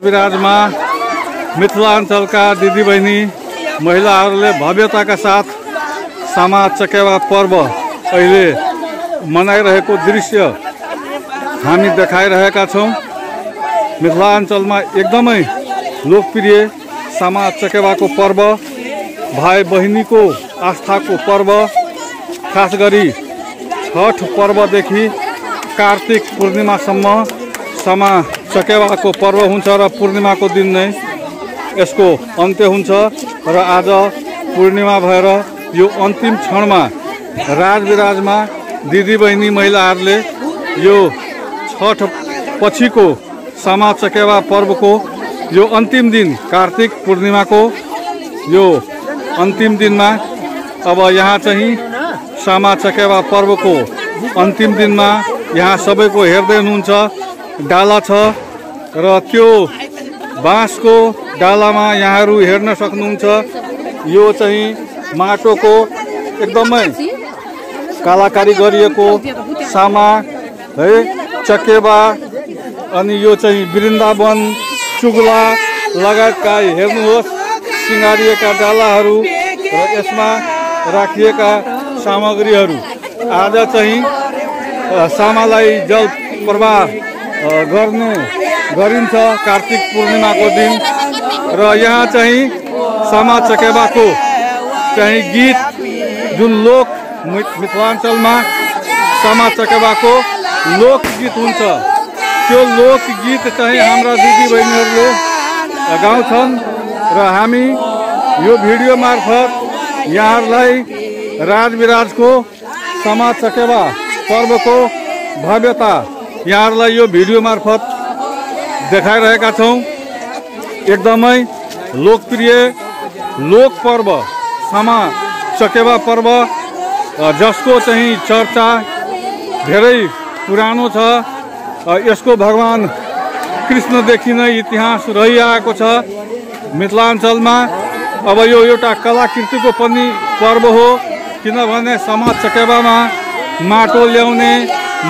विराजमा मिथिलाञ्चलका दिदीबहिनी महिलाहरूले भव्यताका साथ सामा चकेवा पर्व अहिले मनाइरहेको दृश्य हामी देखाइरहेका छौँ। मिथिलाञ्चलमा एकदमै लोकप्रिय सामा चकेवाको पर्व, भाइ बहिनीको आस्थाको पर्व, खास गरी छठ पर्वदेखि कार्तिक पूर्णिमासम्म सामा चकेवाको पर्व हुन्छ र पूर्णिमाको दिन नै यसको अन्त्य हुन्छ। र आज पूर्णिमा भएर यो अन्तिम क्षणमा राजविराजमा दिदीबहिनी महिलाहरूले यो छठ पछिको सामा चकेवा पर्वको यो अन्तिम दिन कार्तिक पूर्णिमाको यो अन्तिम दिनमा अब यहाँ चाहिँ सामा चकेवा पर्वको अन्तिम दिनमा यहाँ सबैको हेर्दै हुनुहुन्छ डाला छ र त्यो बाँसको डालामा यहाँहरू हेर्न सक्नुहुन्छ। यो चाहिँ माटोको एकदमै कलाकारी गरिएको सामा है चकेवा, अनि यो चाहिँ वृन्दावन चुगला लगायतका हेर्नुहोस् सिँगारिएका डालाहरू र यसमा राखिएका सामग्रीहरू। आज चाहिँ सामालाई जल प्रवाह गरिन्छ कार्तिक पूर्णिमाको दिन। र यहाँ चाहिँ सामा चकेवाको चाहिँ गीत जुन लोक मिथिलाञ्चलमा सामा चकेवाको लोकगीत हुन्छ, त्यो लोकगीत चाहिँ हाम्रा दिदीबहिनीहरूले गाउँछन् र हामी यो भिडियो मार्फत यहाँहरूलाई राजविराजको सामा चकेवा पर्वको भव्यता यहाँहरूलाई यो भिडियो मार्फत देखाइरहेका छौँ। एकदमै लोकप्रिय लोक पर्व सामा चकेवा पर्व, जसको चाहिँ चर्चा धेरै पुरानो छ। यसको भगवान कृष्णदेखि नै इतिहास रहिआएको छ मिथिलाञ्चलमा। अब यो एउटा कलाकृतिको पनि पर्व हो, किनभने सामा चकेवामा माटो ल्याउने,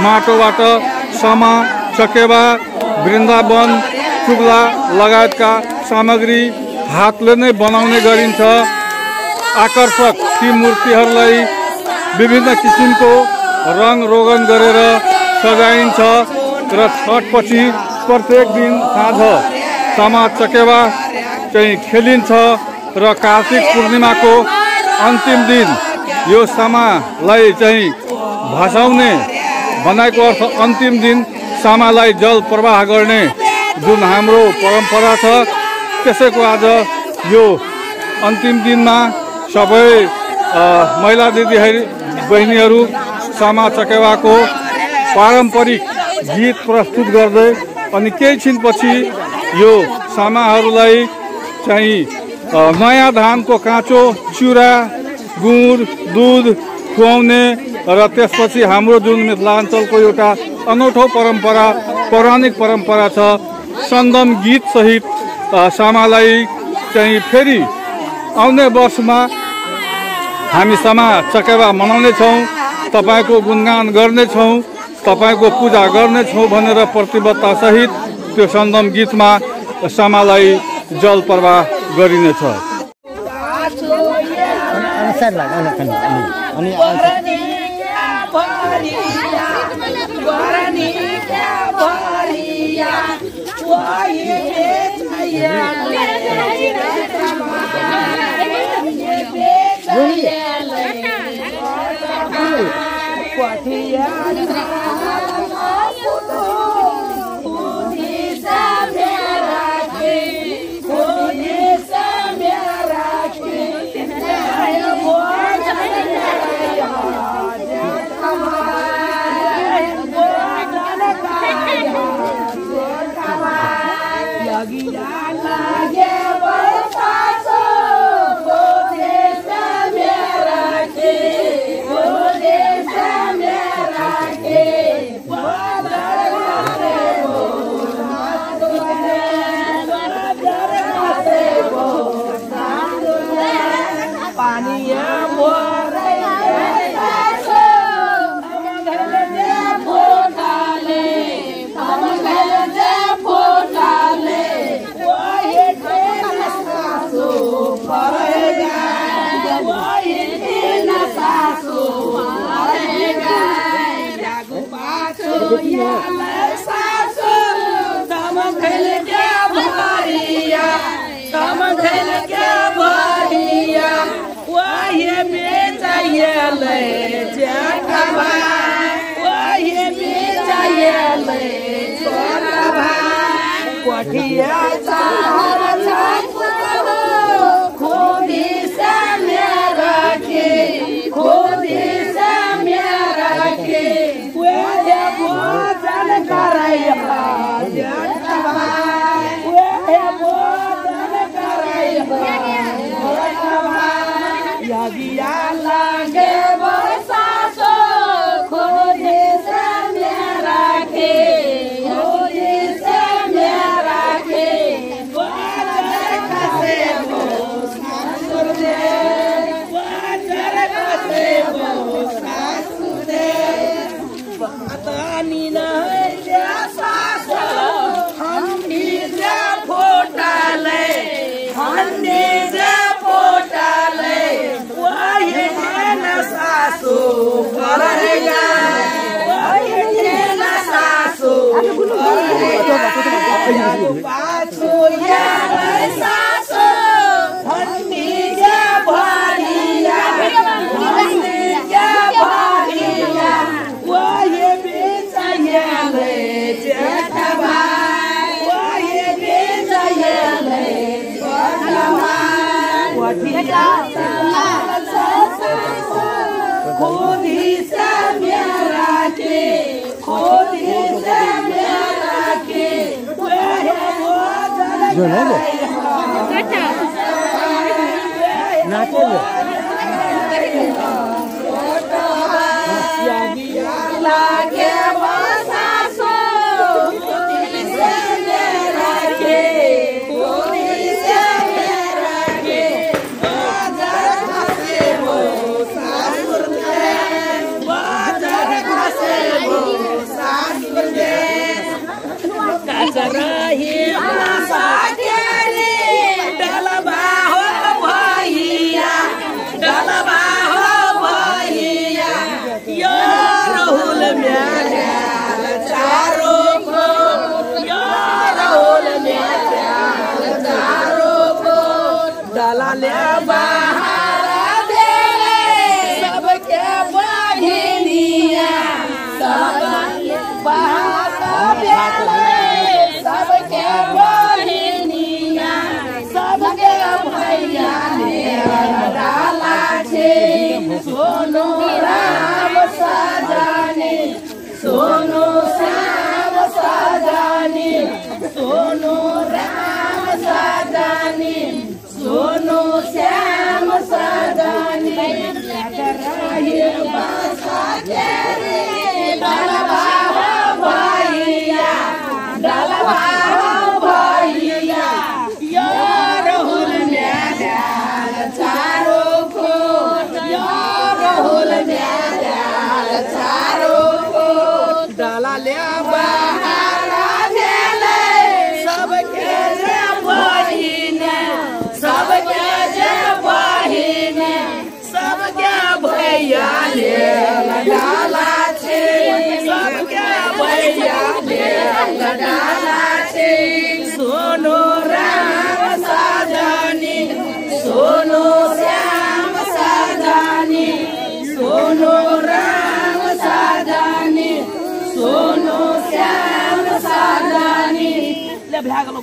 माटोबाट सामा चकेवा वृन्दावन चुगला लगायतका सामग्री हातले नै बनाउने गरिन्छ। आकर्षक ती मूर्तिहरूलाई विभिन्न किसिमको रङ रोगन गरेर सजाइन्छ र छठपछि प्रत्येक दिन साँझ सामा चकेवा चाहिँ खेलिन्छ र कार्तिक पूर्णिमाको अन्तिम दिन यो सामालाई चाहिँ भसाउने बनाएको अर्थ अन्तिम दिन सामालाई जल प्रवाह गर्ने जुन हाम्रो परम्परा छ, त्यसैको आज यो अन्तिम दिनमा सबै महिला दिदी बहिनीहरू सामा चकेवाको पारम्परिक गीत प्रस्तुत गर्दै अनि केही छिनपछि यो सामाहरूलाई चाहिँ नयाँ धानको काँचो चिउरा, गुड, दुध खुवाउने र त्यसपछि हाम्रो जुन मिथिलाञ्चलको एउटा अनौठो परम्परा, पौराणिक परम्परा छ, सन्दम गीत सहित सामालाई चाहिँ फेरि आउने वर्षमा हामी सामा चकेवा मनाउनेछौँ, तपाईँको गुणगान गर्नेछौँ, तपाईँको पूजा गर्नेछौँ भनेर प्रतिबद्धता सहित त्यो सन्दम गीतमा सामालाई जल प्रवाह गरिनेछ। समझल के भैया वही बेचाइए ले छोटा भाई वही बेचाइए ले छोटा भाई कोठिया चार खुदी से मेरा के खुदी से मेरा के वही भोजन करैया छोटा भाई वही भोजन करैया छोटा भाई यदिया लागे बरसासो खुदी से मेरा के खुदी से मेरा के वाजर कसे वो सासुर दे वाजर कसे वो सासुर दे बतानी नहीं सासो हम जे फोटाले हम जे फोटाले वही न सासो करेगा वही न सासो करेगा पाछो यार सासो हन्नी जे भरिया हन्नी जे भरिया वही बेचाइए ले जेठा भाई वही बेचाइए ले छोटा भाई कोठिया खुदी से मेरा के खुदी से मेरा के वही भोजन लागे बसासो खुदी से मेरा के खुदी से मेरा के बाजार खसे वो सासुर दे बाजार खसे वो सासुर दे कचराही आशा के रे डलबा हो भैया डलबा हो भैया यो राहुल मेरा चारो को यो राहुल मेरा चारो को डाला ले बाहर दे सबके बहिनिया सबके बाहर दे सबके बहिनिया सबके भैया ने डाला छे सोनो राम सजाने सोनो श्याम सजाने सोनो राम सजाने सोनो श्याम सजाने कराये बासा तेरे डलबा हो भैया डलबा हो भैया यो राहुल मेरा चारो को यो राहुल मेरा चारो को डाला ले बाहर भेले सबके जे बहिने सबके जे बहिने सबके भैया ले डाला छे सबके भैया ले डाला छे सोनो राम सजानी सोनो श्याम सजानी सोनो राम सजानी सोनो श्याम सजानी ले भाग लो।